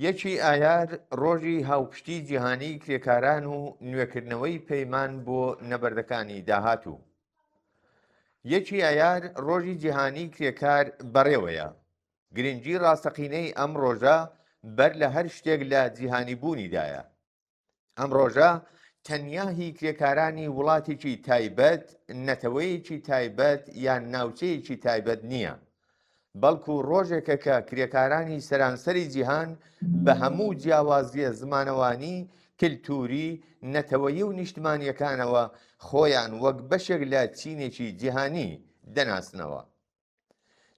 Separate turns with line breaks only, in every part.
یەکی ئایار ڕۆژی هاوپشتی جیهانی کرێکاران و نوێکردنەوەی پەیمان بۆ نەبەردەکانی داهاتوو. یەکی ئایار ڕۆژی جیهانی کرێکار بەڕێوەیە. گرنگی ڕاستەقینەی ئەم ڕۆژە بەر لە هەر شتێک لە جیهانیبوونیدایە. ئەم ڕۆژە تەنیا هی کرێکارانی وڵاتێکی تایبەت، نەتەوەیەکی تایبەت یان ناوچەیەکی تایبەت نییە، بەڵکو ڕۆژێکە کە کرێکارانی سەرانسەری جیهان بە هەموو جیاوازییە زمانەوانی، کلتووری، نەتەوەیی و نیشتمانییەکانەوە خۆیان وەک بەشێک لە چینێکی جیهانی دەناسنەوە.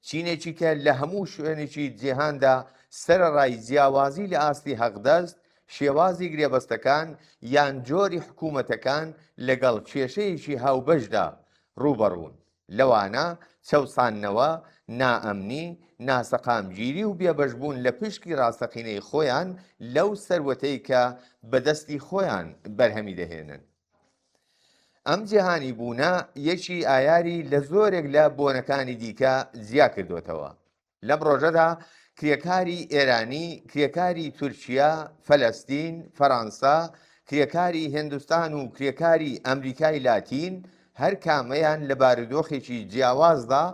چینێکی کە لە هەموو شوێنێکی جیهاندا سەرەڕای جیاوازی لە ئاستی حەقدەست، شێوازی گرێبەستەکان یان جۆری حکوومەتەکان لەگەڵ کێشەیەکی هاوبەشدا ڕووبەڕوون، لەوانە چەوساندنەوە، نائەمنی، ناسەقامگیری و بێبەشبوون لە پشکی ڕاستەقینەی خۆیان لەو سەروەتەی کە بە دەستی خۆیان بەرهەمی دەهێنن. ئەم جیهانی بوونە یەکی ئایاری لە زۆرێک لە بۆنەکانی دیکە جیا کردوێتەوە. لەم ڕۆژەدا کرێکاری ئێرانی، کرێکاری تورکیا، فەلەستین، فەرەنسا، کرێکاری هێندوستان و کرێکاری ئەمریکای لاتین هەر کامەیان لە بارودۆخێکی جیاوازدا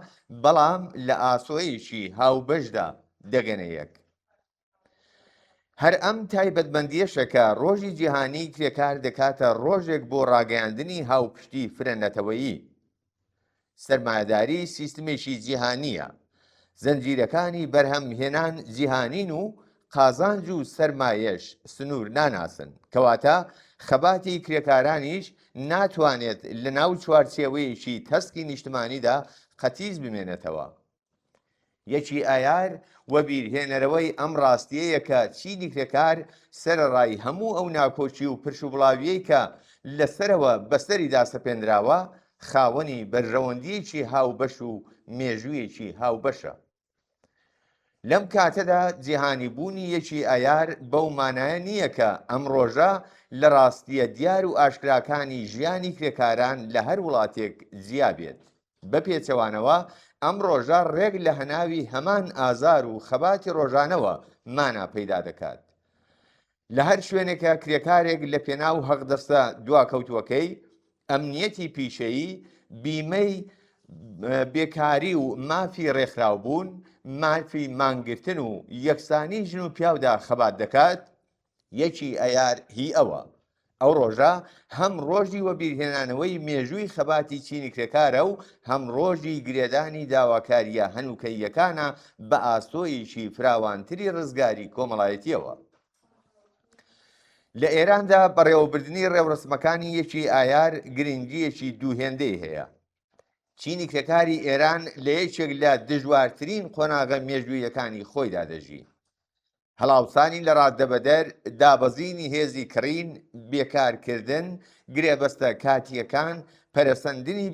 بەڵام لە ئاسۆیەکی هاوبەشدا دەگەنە یەک. هەر ئەم تایبەتمەندییەشە کە ڕۆژی جیهانیی کرێکار دەکاتە ڕۆژێک بۆ ڕاگەیاندنی هاوپشتی فرە نەتەوەیی. سەرمایەداری سیستمێکی جیهانییە، زنجیرەکانی بەرهەمهێنان جیهانین و قازانج و سەرمایەش سنوور ناناسن، کەواتە خەباتی کرێکارانیش ناتوانێت لەناو چوارچێوەیەکی تەسکی نیشتمانیدا قەتیس بمێنێتەوە. یەکی ئایار وەبیرهێنەرەوەی ئەم ڕاستییەیە کە چینی کرێکار سەرەڕای هەموو ئەو ناکۆکی و پرشوبڵاوییەی کە لە سەرەوە بەسەریدا سەپێنراوە، خاوەنی بەرژەوەندییەکی هاوبەش و مێژوویەکی هاوبەشە. لەم کاتەدا جیهانیبوونی یەکی ئایار بەو مانایە نییە کە ئەم ڕۆژە لە ڕاستییە دیار و ئاشکراکانی ژیانی کرێکاران لە هەر وڵاتێک جیا بێت. بە پێچەوانەوە ئەم ڕۆژە ڕێک لە هەناوی هەمان ئازار و خەباتی ڕۆژانەوە مانا پەیدا دەکات. لە هەر شوێنێکە کرێکارێک لە پێناو هەقدەستە دواکەوتووەکەی، ئەمنیەتی پیشەیی، بیمەی بێکاری و مافی ڕێکخراوبوون، مافی مانگرتن و یەکسانی ژن و پیاودا خەبات دەکات، یەکی ئەیار هی ئەوە. ئەو ڕۆژە هەم ڕۆژی وەبیرهێنانەوەی مێژووی خەباتی چینی کرێکارە و هەم ڕۆژی گرێدانی داواکارییە هەنووکەییەکانە بە ئاسۆیەکی فراوانتری ڕزگاری کۆمەڵایەتییەوە. لە ئێراندا بەڕێوەبردنی ڕێوڕەسمەکانی یەکی ئایار گرنگییەکی دووهێندەی هەیە. چینی کرێکاری ئێران لە یەکێک لە دژوارترین قۆناغە مێژوویەکانی خۆیدا دەژی. هەڵاوسانی لەڕادەبەدەر، دابەزینی هێزی کڕین، بێکارکردن، گرێبەستە کاتییەکان، پەرەسەندنی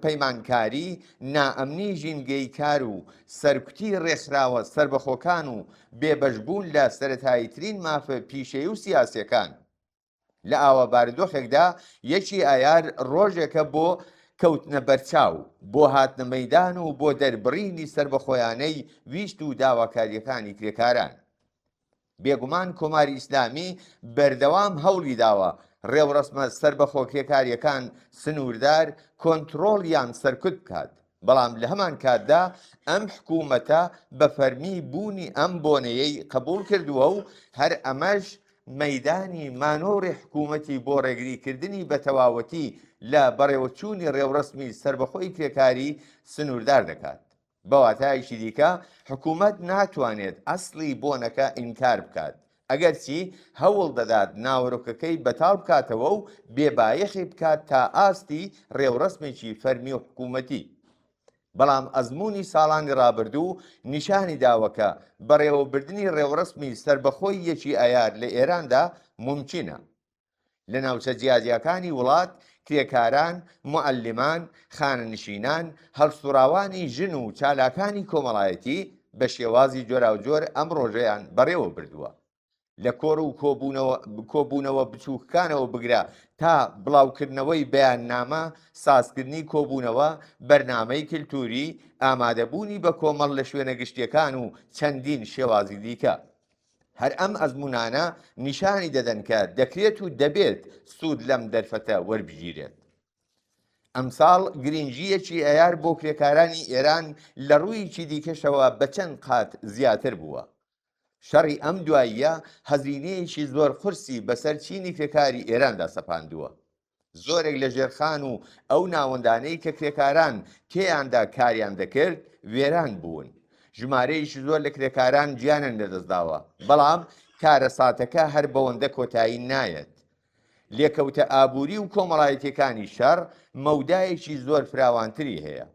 پەیمانکاری، نائەمنی ژینگەی کار و سەرکوتی ڕێکخراوە سەربەخۆکان و بێبەشبوون لە سەرەتاییترین مافە پیشەیی و سیاسییەکان. لە ئاوا بارودۆخێکدا یەکی ئایار ڕۆژێکە بۆ کەوتنە بەرچاو، بۆ هاتنە مەیدان و بۆ دەربڕینی سەربەخۆیانەی ویست و داواکارییەکانی کرێکاران. بێگومان کۆماری ئیسلامی بەردەوام هەوڵی داوە ڕێوڕەسمە سەربەخۆ کرێکارییەکان سنووردار، کۆنترۆڵ یان سەرکوت بکات، بەڵام لە هەمان کاتدا ئەم حکوومەتە بە فەرمی بوونی ئەم بۆنەیەی قبووڵ کردووە و هەر ئەمەش مەیدانی مانۆڕی حکوومەتی بۆ ڕێگریکردنی بە تەواوەتی لە بەڕێوەچوونی ڕێوڕەسمی سەربەخۆی کرێکاری سنووردار دەکات. بە واتایەکی دیکە حکوومەت ناتوانێت ئەسڵی بۆنەکە ئینکار بکات، ئەگەرچی هەوڵ دەدات ناوەرۆکەکەی بەتاڵ بکاتەوە و بێبایەخی بکات تا ئاستی ڕێوڕەسمێکی فەرمی و حکوومەتی. بەڵام ئەزموونی ساڵانی ڕابردوو نیشانی داوە کە بەڕێوەبردنی ڕێوڕەسمی سەربەخۆی یەکی ئایار لە ئێراندا مومکینە. لە ناوچە جیاجیاکانی وڵات کرێکاران، موعەلیمان، خانەنشینان، هەڵسوڕاوانی ژن و چالاکانی کۆمەڵایەتی بە شێوازی جۆراوجۆر ئەم ڕۆژەیان بەڕێوە بردووە. لە کۆڕ و کۆبوونەوە بچووکەکانەوە بگرە تا بڵاوکردنەوەی بەیاننامە، سازکردنی کۆبوونەوە، بەرنامەی کلتووری، ئامادەبوونی بەکۆمەڵ لە شوێنە گشتییەکان و چەندین شێوازی دیکە. هەر ئەم ئەزموونانە نیشانی دەدەن کە دەکرێت و دەبێت سوود لەم دەرفەتە وەربگیرێت. ئەمساڵ گرینگییەکی ئەیار بۆ کرێکارانی ئێران لە ڕوویەکی دیکەشەوە بە چەند قات زیاتر بووە. شەڕی ئەم دواییە هەزینەیەکی زۆر قورسی بەسەر چینی کرێکاری ئێراندا سەپاندووە. زۆرێک لە ژێرخان و ئەو ناوەندانەی کە کرێکاران تێیاندا کاریان دەکرد وێران بوون. ژمارەیەکی زۆر لە کرێکاران گیانیان لەدەستداوە، بەڵام کارەساتەکە هەر بەوەندە کۆتایی نایەت. لێکەوتە ئابووری و کۆمەڵایەتییەکانی شەڕ مەودایەکی زۆر فراوانتری هەیە.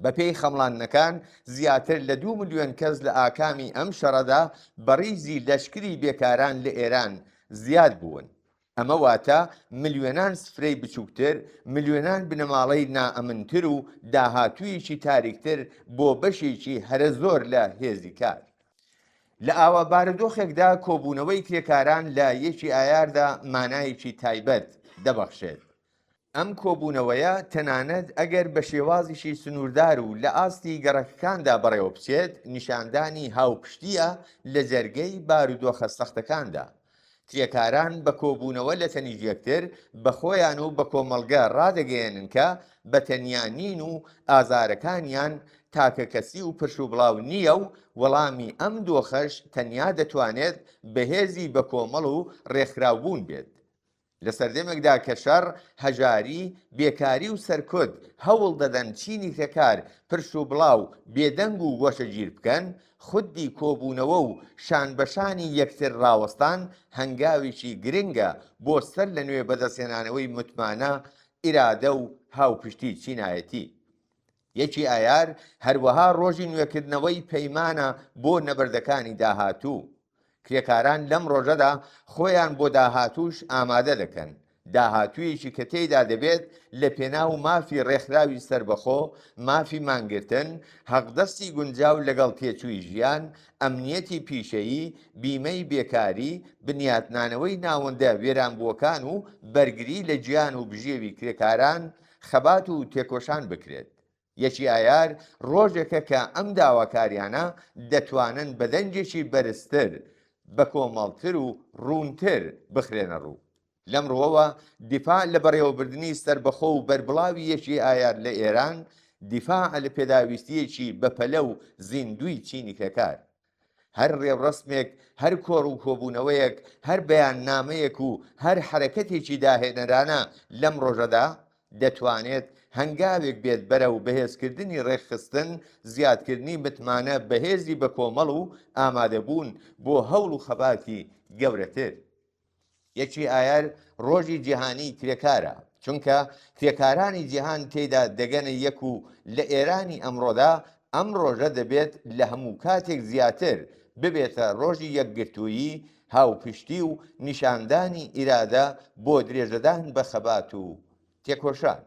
بەپێی خەمڵاندنەکان زیاتر لە دوو ملیۆن کەس لە ئاکامی ئەم شەڕەدا بە ڕیزی لەشکری بێکاران لە ئێران زیاد بوون. ئەمە واتە ملیۆنان سفرەی بچووکتر، ملیۆنان بنەماڵەی نائەمنتر و داهاتوویەکی تاریکتر بۆ بەشێکی هەرە زۆر لە هێزی کار. لە ئاوا بارودۆخێکدا کۆبوونەوەی کرێکاران لە یەکی ئایاردا مانایەکی تایبەت دەبەخشێت. ئەم کۆبوونەوەیە تەنانەت ئەگەر بە شێوازیشی سنووردار و لە ئاستی گەڕەکەکاندا بەڕێوە بچێت، نیشاندانی هاوپشتییە لە جەرگەی بارودۆخە سەختەکاندا. کرێکاران بە کۆبوونەوە لە تەنیشت یەکتر، بە خۆیان و بە کۆمەڵگە ڕادەگەیەنن کە بە تەنیا نین و ئازارەکانیان تاکەکەسی و پرشوبڵاو نییە و وەڵامی ئەم دۆخەش تەنیا دەتوانێت بەهێزی بەکۆمەڵ و ڕێکخراوبوون بێت. لە سەردەمێکدا کە شەڕ، هەژاری، بێکاری و سەرکوت هەوڵ دەدەن چینی کرێکار پرش و بڵاو، بێدەنگ و گۆشەگیر بکەن، خودی کۆبوونەوە و شانبەشانی یەکتر ڕاوەستان هەنگاوێکی گرنگە بۆ سەر لە نوێ بەدەستهێنانەوەی متمانە، ئیرادە و هاوپشتی چینایەتی. یەکی ئایار هەروەها ڕۆژی نوێکردنەوەی پەیمانە بۆ نەبەردەکانی داهاتوو. کرێکاران لەم ڕۆژەدا خۆیان بۆ داهاتووش ئامادە دەکەن، داهاتوویەکی کە تێیدا دەبێت لە پێناو مافی ڕێکخراوی سەربەخۆ، مافی مانگرتن، حەقدەستی گونجاو لەگەڵ تێچووی ژیان، ئەمنیەتی پیشەیی، بیمەی بێکاری، بنیاتنانەوەی ناوەندە وێرانبووەکان و بەرگری لە گیان و بژێوی کرێکاران خەبات و تێکۆشان بکرێت. یەکی ئایار ڕۆژێکە کە ئەم داواکاریانە دەتوانن بە دەنگێکی بەرزتر، بەکۆمەڵتر و ڕوونتر بخرێنە ڕوو. لەم ڕووەوە دیفاع لە بەڕێوەبردنی سەربەخۆ و بەربڵاوی یەکی ئایار لە ئێران، دیفاعە لە پێداویستییەکی بەپەلە و زیندووی چینی کرێکار. هەر ڕێوڕەسمێک، هەر کۆڕ و کۆبوونەوەیەک، هەر بەیاننامەیەک و هەر حەرەکەتێکی داهێنەرانە لەم ڕۆژەدا، دەتوانێت هەنگاوێک بێت بەرەو بەهێزکردنی ڕێکخستن، زیادکردنی متمانە بە هێزی بەکۆمەڵ و ئامادەبوون بۆ هەوڵ و خەباتی گەورەتر. یەکی ئایار ڕۆژی جیهانیی کرێکارە، چونکە کرێکارانی جیهان تێیدا دەگەنە یەک و لە ئێرانی ئەمڕۆدا ئەم ڕۆژە دەبێت لە هەموو کاتێک زیاتر ببێتە ڕۆژی یەکگرتوویی، هاوپشتی و نیشاندانی ئیرادە بۆ درێژەدان بە خەبات و تێکۆشان.